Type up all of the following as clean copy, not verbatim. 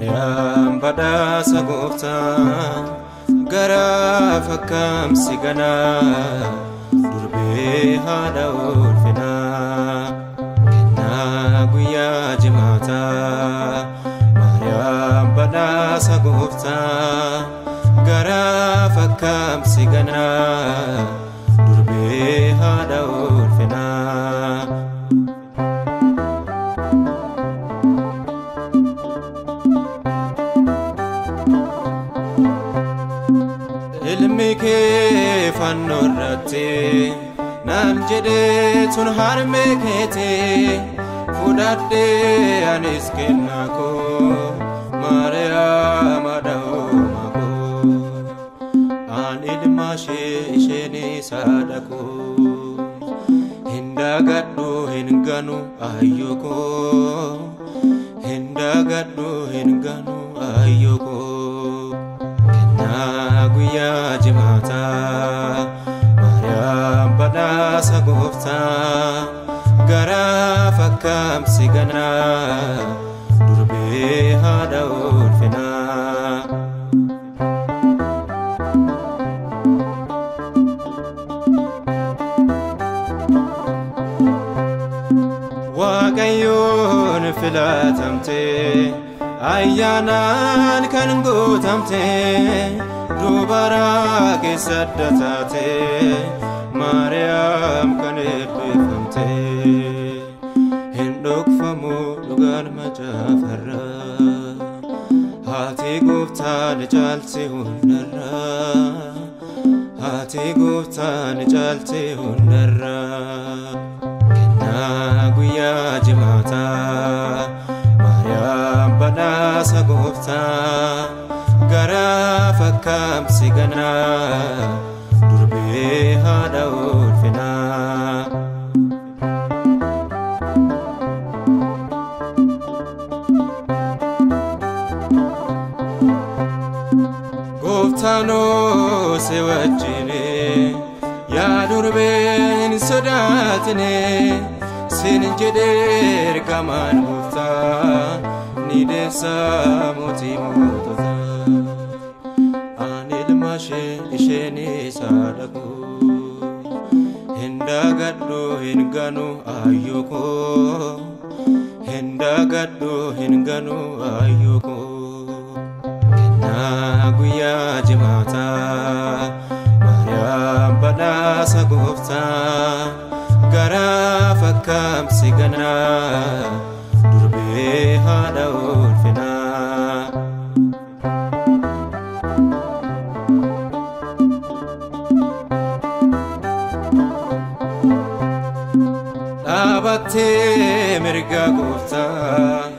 Maariyaam badhaasa gooftaa garaaf akkam si ganaa durbee haadha ulfinaa kennaa guyyaa jimaataa Maariyaam badhaasa gooftaa garaaf akkam si ganaa durbee haadha ulfinaa. Ilmi kee fannoo irratti naan jedhee tun harmee keetii fudhadhee anis kennaa koo Maariyaam haadha uumaa koo an ilma ishee isheenis haadha koo hin dagadhu hin ganu ayyoo koo hin dagadhu hin ganu ayyoo koo. Kennaa guyyaa jimaataa Maariyaam badhaasa gooftaa garaaf akkam si ganaa durbee haadha ulfinaa. Waaqayyoon filatamtee ayyaanaan kan guutamtee dubara keessa adda taatee Maariyaam kan eebbifamtee hin dhokfamu dhugaan macaafarraa haati gooftaa ni caalti hundarraa haati gooftaa ni caalti hundarraa. Kennaa guyyaa jimaataa Maariyaam badhaasa gooftaa garaaf akkam si ganaa durbee haadha ulfinaa. Gooftaanoo si wajjini yaa durbee hin sodaatini sin jedhee ergamaan gooftaa ni deessa mootii moototaa. Ani ilma ishee isheenis haadha koo hin dagadhu hin ganu ayyoo koo hin dagadhu hin ganu ayyoo koo. Kennaa guyyaa jimaataa Maariyaam badhaasa gooftaa garaaf akkam si ganaa durbee haadha ulfinaa. Dhaabattee mirga gooftaa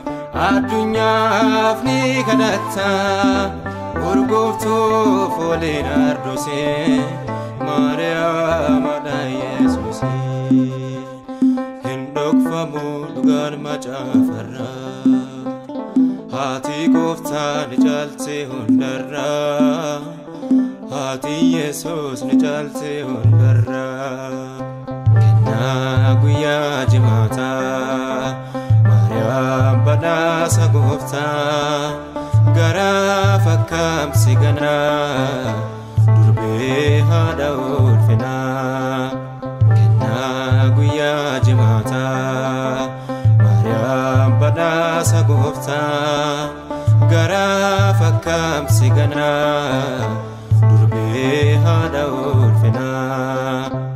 addunyaaf ni kadhatta urgooftuu fooliin ardosee Maariyaam haadha Yesuusee hin dhokfamu dhugaan macaafarraa haati gooftaa ni caalti hundarraa haati Yesuus ni caalti hundarraa. Kennaa guyyaa jimaataa Maariyaam badhaasa gooftaa garaaf akkam si ganaa durbee haadha ulfinaa. Kennaa guyyaa jimaataa Maariyaam badhaasa gooftaa garaaf akkam si ganaa durbee haadha ulfinaa.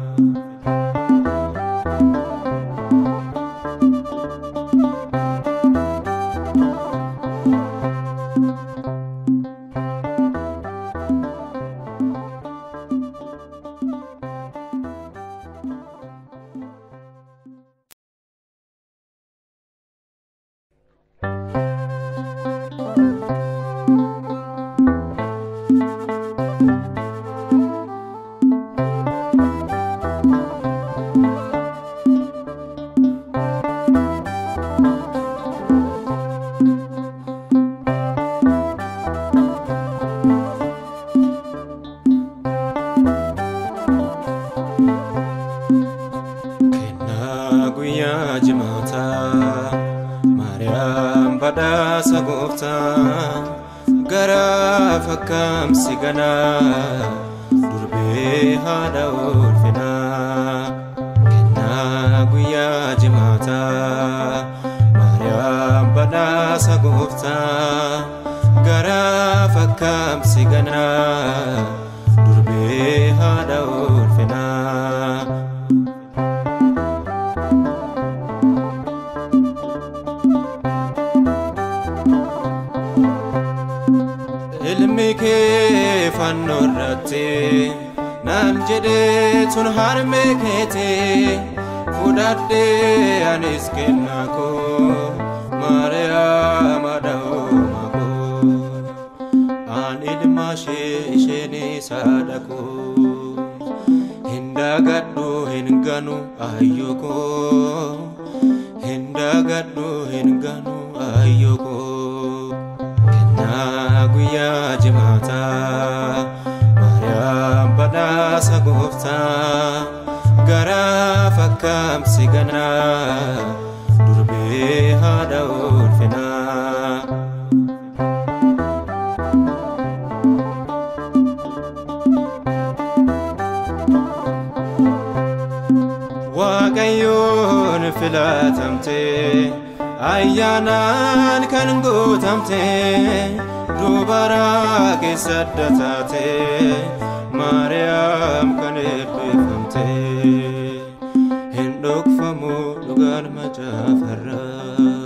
gooftaa garaa fakkaamsi ganaa durbee haadha ulfinaa kennaa guyyaa jimaataa Maariyaam badhaasa gooftaa garaa fakkaamsi ganaa durbee haadha ulfinaa. Ilmi kee fannoo irratti naan jedhee tun harmee keetii fudhadhee anis kennaa koo Maariyaam haadha uumaa koo an ilma ishee isheenis haadha koo hin dagadhu hin ganu ayyoo koo hin dagadhu hin ganu ayyoo koo. Kennaa guyyaa jimaataa Maariyaam badhaasa gooftaa garaa fakkaamsi ganaa durbee haadha ulfinaa. Waaqayyoon filatamtee ayyaanaan kan guutamtee dubara keessa adda taatee Maariyaam kan eebbifamtee hin dhokfamu dhugaan macaafarraa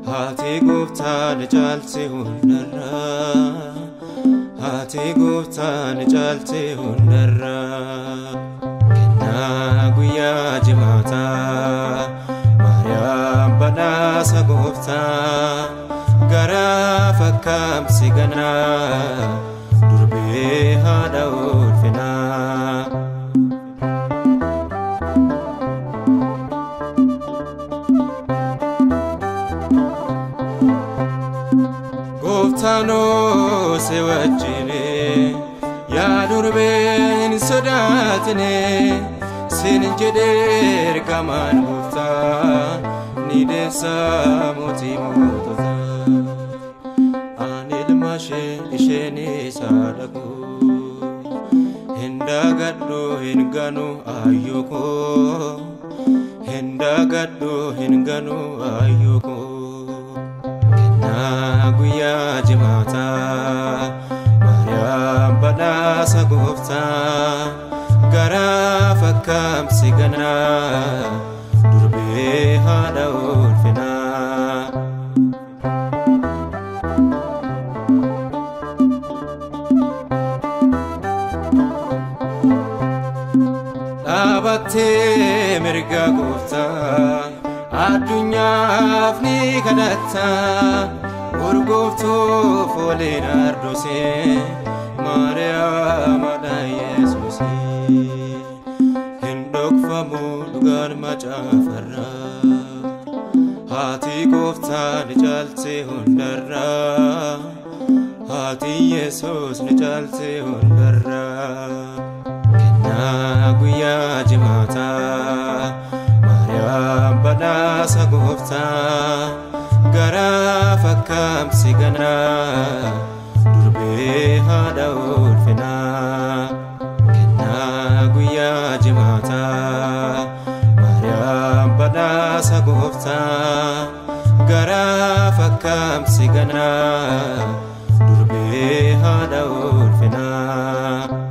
haati gooftaa ni caalti hundarraa haati gooftaa ni caalti hundarraa. Kennaa guyyaa jimaataa Maariyaam badhaasa gooftaa garaa fakkaamsi ganaa durbee haadha ulfinaa. Gooftaanoo si wajjini yaa durbee hin sodaatini sin jedhee ergamaan gooftaa ni deessa mootii moototaa an ilma ishee isheenis haadha koo hin dagadhu hin ganu ayyoo koo hin dagadhu hin ganu ayyoo koo. Kennaa guyyaa jimaataa Maariyaam badhaasa gooftaa garaa fakkaamsi ganaa durbee haadha ulfinaa. Dhaabattee mirga gooftaa addunyaaf ni kadhatta urgooftuu fooliin ardosee Maariyaam haadha Yesuusee hin dhokfamu dhugaan macaafarraa haati gooftaa ni caalti hundarraa haati Yesuus ni caalti hundarraa. Kennaa guyyaa jimaataa Maariyaam badhaasa gooftaa garaa fakkaamsi ganaa durbee haadha ulfinaa. Kennaa guyyaa jimaataa Maariyaam badhaasa gooftaa garaa fakkaamsi ganaa durbee haadha ulfinaa.